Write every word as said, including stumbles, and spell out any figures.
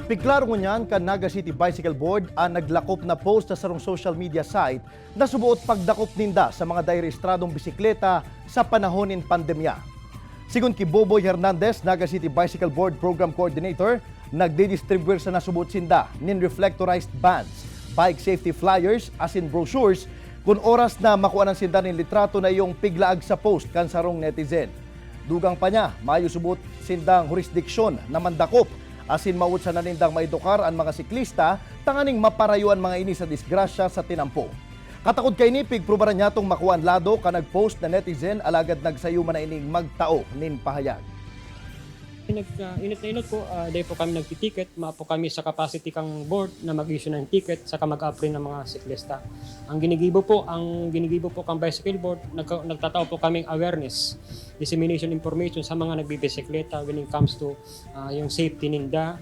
Pigklaro ngunyan kan Naga City Bicycle Board an naglakop na post sa sarong social media site na suboot pagdakop ninda sa mga dairehistradong bisikleta sa panahon nin pandemya. Sigon ki Boboy Hernandez, Naga City Bicycle Board Program Coordinator, nagdidistribuyar sana suboot sinda nin reflectorized bands, bike safety flyers asin brochures kun oras na makuanan sinda nin litrato na iyong piglaag sa post kan sarong netizen. Dugang pa niya, mayo suboot sindang hurisdiksyon na mandakop asin mawot sana nindang maedukar an mga siklista tanganing maparayo an mga ini sa disgrasya sa tinampo. Katakod kaini, pigprubaran niyatong makua an lado kan nag-post na netizen alagad nagsayo man na ining magtao nin pahayag. Nag, ah, inot na inot po, ah, dahil po kami nagtiticket, mapo kami sa capacity kang board na mag-issue ng ticket saka mag-apprehend ng mga siklista. Ang ginigibo po, ang ginigibo po kang bicycle board, nagka, nagtatao po kaming awareness, dissemination information sa mga nagbibisikleta when it comes to ah, yung safety ninda.